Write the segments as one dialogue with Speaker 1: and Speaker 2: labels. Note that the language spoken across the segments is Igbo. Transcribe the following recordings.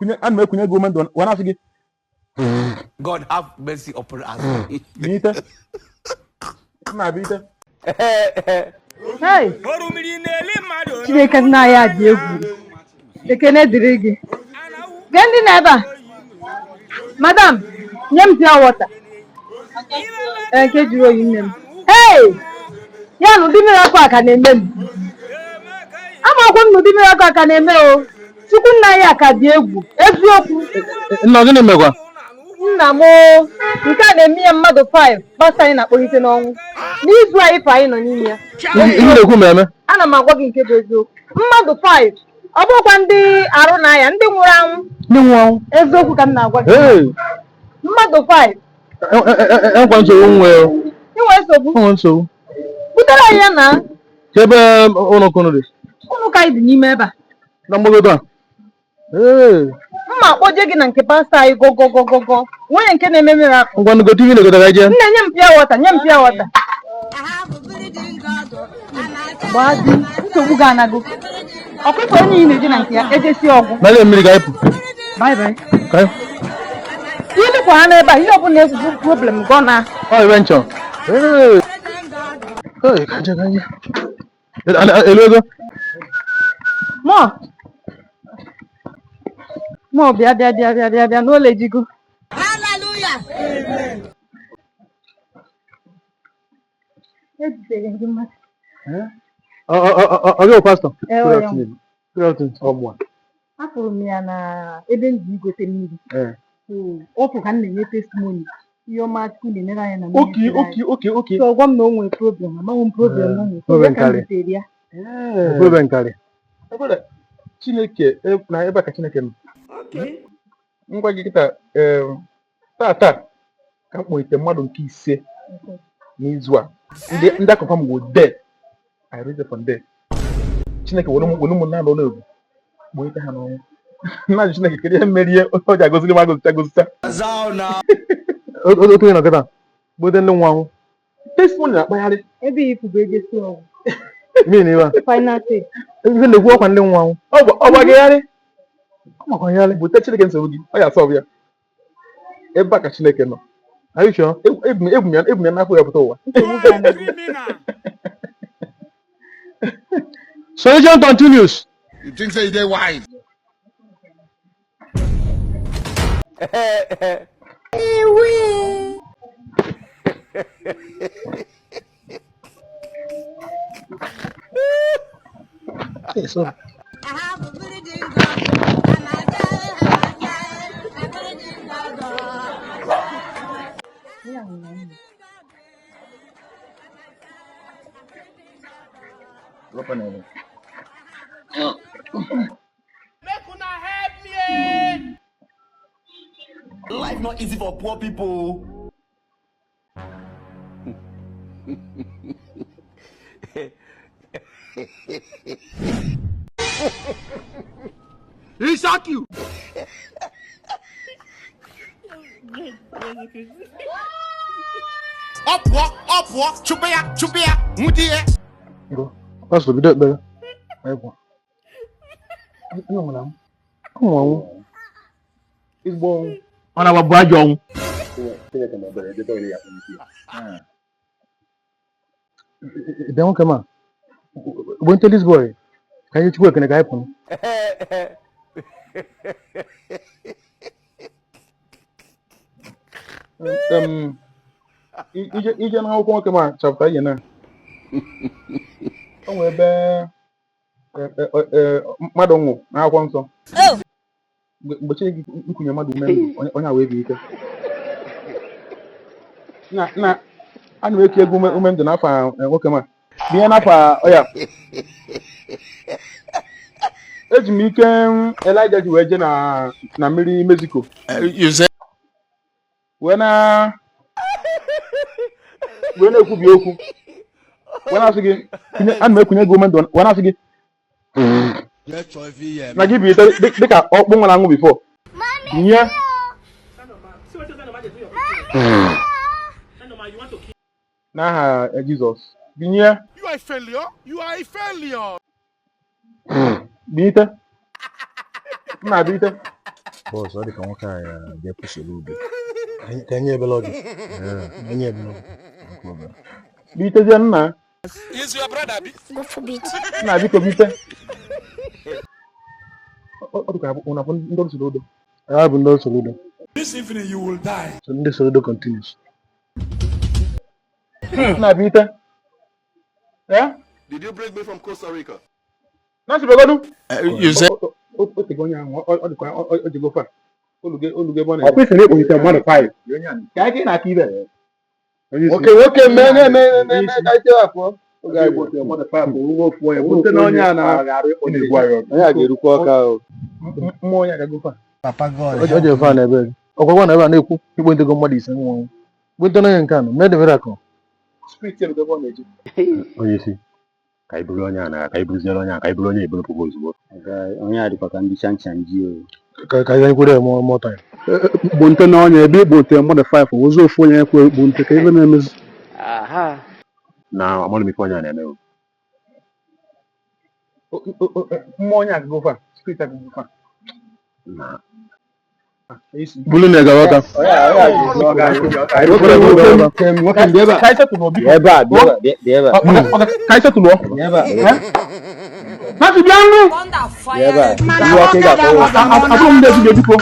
Speaker 1: Kunye ana m ekunye gị ume ndụ wee na-asị gị
Speaker 2: God have mercy upon us.
Speaker 1: Bilite. Nna bilite.
Speaker 3: Hey! Chineke nna ya dị egwu. Ekene dịrị gị. Gee ndị nọ ebe a. Madam, nye m pure water. Ee, nke jụrụ oyi nne m. Hey! Ya na ụdị miracle a ka na-eme m. Amakwa m na ụdị miracle a ka na-eme o. Chukwu nna ya ka dị egwu. Eziokwu.
Speaker 4: Nna, gịnị mekwa?
Speaker 3: Nna m, nke a na-eme ya mmadụ 5 pastọ anyị na-akpọlite n'ọnwụ n'izu anyị fa anyị nọ n'ime ya.
Speaker 4: Ihe na-ekwu ma eme.
Speaker 3: Ana m agwa gị nke bụ eziokwu, mmadụ 5, ọ bụkwa ndị arụ na-aya, ndị nwụrụ anwụ.
Speaker 4: Ndị nwụrụ anwụ?
Speaker 3: Eziokwu ka m na-agwa gị, mmadụ 5.
Speaker 4: Enwekwa nsogbu nwe.
Speaker 3: Inwe nsogbu?
Speaker 4: Enwe nsogbu.
Speaker 3: Butere anyị ya na.
Speaker 4: Ebe ụlọ ụka unu dị?
Speaker 3: Ụlọ ụka anyị dị n'ime ebe a.
Speaker 4: Na mgbagote a?
Speaker 3: Mma akpọje gị na nke pastọ anyị gogogogogo nwunye nke na-eme miracle.
Speaker 4: Ngwa, gote ihe na-egote ka anyị jee.
Speaker 3: Nne, nye m pure water, nye m pure water. Gbaa di nsogbu gị anago ọkụkọ onye ị na-eje na nke ya ejesi ọgwụ.
Speaker 4: Nalị mmiri ka anyị pụ.
Speaker 3: Bye bye.
Speaker 4: Ka anyị
Speaker 3: Ihe dịkwa ha n'ebe a, ihe ọbụla ezigbo problem gọ na.
Speaker 4: Ọ iwe nchọ. Ee. Ee, ka nje ka nje. Elu ego.
Speaker 3: Mọ. Mọ, bịa bịa bịa bịa bịa bịa n'ụlọ ejigo.
Speaker 5: Hallelujah.
Speaker 3: Ejitere gị mmadụ.
Speaker 4: Ọ gị bụ pastọ?
Speaker 3: Ee, ọ ya.
Speaker 4: Good afternoon. Ọ mụa.
Speaker 3: Afụrụ m ya na ebe m ji igote mmiri. Ọ fụ ka m na-enye testimony ihe ọma Chukwu na-emere anyị na
Speaker 1: Okay, okay, okay, okay.
Speaker 3: So gwa m na o nwere problem, amaghị m problem o nwere. So
Speaker 4: Problem
Speaker 3: ya ka m
Speaker 4: karị.
Speaker 3: butere ya.
Speaker 4: Problem karị.
Speaker 1: Ebere Chineke na ebe a ka Chineke nọ. Ngwa gị kịta, taa taa ka m kpọlite mmadụ nke ise n'izu a. Ndị akụkọ m go dead. I raise from dead. Chineke were were ụmụ na-alụ ọrụ egwu kpọlite ha n'ọnwụ. Nna, Chineke, kedu ihe merie o ji agọziri m agọzicha agọzicha?
Speaker 4: Otu onye nọ kịta gbote ndị nwụ anwụ.
Speaker 1: Testimony na-akpagharị.
Speaker 3: Ebe ifu bụ ejesi ọgwụ.
Speaker 4: Mmiri iwe a.
Speaker 3: Final take.
Speaker 4: Ife na-ekwu ọkwa ndị nwụ anwụ.
Speaker 1: Ọ gbagagharị.
Speaker 4: Ọ makwa
Speaker 1: Bute Chineke nsogbu gị, ọ ya solve ya. Ebe a ka Chineke nọ.
Speaker 4: Are you sure?
Speaker 1: Ebu m ya n'afọ ya pụta ụwa.
Speaker 3: Nsogbu ga-anago.
Speaker 4: Solution continues.
Speaker 6: You think say you dey wise?
Speaker 4: Hey, sorry.
Speaker 5: I have a bleeding God, and I die, and I die, a bleeding God.
Speaker 3: Ya nwụrụ anwụ.
Speaker 2: Life not easy for poor people.
Speaker 6: He shock you. Ọ pụọ, ọ pụọ, chụpụ ya, chụpụ ya, nwụde ya.
Speaker 4: Go. Pastor, bido ekpere.
Speaker 1: Anyị pụọ. Onye nwụrụ anwụ.
Speaker 4: Ọ nwụrụ anwụ.
Speaker 1: Ezigbo ọnwụ.
Speaker 4: Ọ na-agba ajọ ọnwụ.
Speaker 1: Chineke na ebere edebe ya n'isi ya.
Speaker 4: Bịa nwoke ma. Gbo this boy. Ka anyị Chukwu ekene ka anyị pụọ.
Speaker 1: Ije n'akwụkwọ nwoke ma chapter ihe na o nwere ebe mmadụ nwụ n'akwụkwọ nsọ mgbe Chineke nkunye mmadụ ume ndụ, onye a wee bi ike na ana m eke egwu ume ndụ n'afọ nwoke ma binye n'afọ ọya eji m ike Elijah ji wee jee na mmiri Mexico wee na wee na-ekwubi okwu wee na-asị gị ana m ekunye gị ume ndụ wee na-asị gị na gị bilite dịka ọkpụ nwụrụ anwụ before nye n'aha Jizọs binye.
Speaker 6: You are a failure. You are a failure.
Speaker 1: Bilite nna, bilite.
Speaker 4: Boss, ọ dị ka nwoke a ya ga-ekwusoro ubi. Ka enye ebele ọjị. Enye ebele ọjị.
Speaker 1: Bitezie nna.
Speaker 2: Is your brother bi?
Speaker 5: God forbid.
Speaker 1: Nna, biko bite. Ọ dịka ụna bụ ndị ọrụ Soludo.
Speaker 4: Ha bụ ndị ọrụ Soludo.
Speaker 2: This evening you will die.
Speaker 4: So ndị Soludo continues.
Speaker 1: Nna, bite. Eh?
Speaker 6: Did you bring me from Costa Rica?
Speaker 1: Nancy Begodu.
Speaker 6: You say
Speaker 1: O tego onye ahụ, ọ dịka ọ jego fa. Oluge oluge ebe ọ na-eje.
Speaker 4: Ọ kwesịrị ịkpọlite mmadụ 5.
Speaker 1: Ka anyị na-aka ibe.
Speaker 4: Nwoke nwoke mee na-eme eme ka anyị chewe afọ.
Speaker 1: Oge anyị kpọtere mmadụ 5, owuwe ofu onye bute na onye a na-egbu anyị ọgụ.
Speaker 4: Onye a ga-erukwa ọka o.
Speaker 1: Mmụọ onye agago fa.
Speaker 4: Ọ jere fa na ebe ọgwagwa na ebe a na-ekwu ikpo ntego mmadụ 5 nwụrụ anwụ. Kpo na onye nke anọ mee the miracle.
Speaker 1: Spirit elugo ebe ọ na-eje.
Speaker 7: Onye isi, ka anyị buru onye a na ka anyị buruziere onye a ka anyị buru onye eburu pụgo ozugbo.
Speaker 8: Onye a dịkwa ka ndị chanchanji o.
Speaker 4: Ka anyị kwere ya more more time.
Speaker 9: Kponte na onye ebe ikponte mmadụ 5, ozu ofu onye ekwe kponte ka ebe na-emezi.
Speaker 7: Na amarọ m ife onye a na-eme o.
Speaker 1: Mmụọ onye agago fa. Spirit agago fa.
Speaker 7: Na
Speaker 4: Bulu na gawa ọka.
Speaker 1: Nwoke ndị ebe a. Ka anyị setụlụ biko.
Speaker 8: Ebe a, bịa ebe a, bịa ebe a.
Speaker 1: Ka anyị setụlụ.
Speaker 8: Bịa ebe a.
Speaker 1: Nancy, bịa nụ.
Speaker 8: Bịa ebe a. Iwe ọkụ ị ga-akpọ.
Speaker 1: Abụrụ m ndị ezigbo, biko.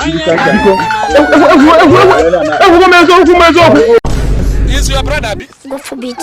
Speaker 1: Biko. Egwu egwu egwu m eziokwu, m eziokwu.
Speaker 2: Is your brother bi?
Speaker 5: God forbid.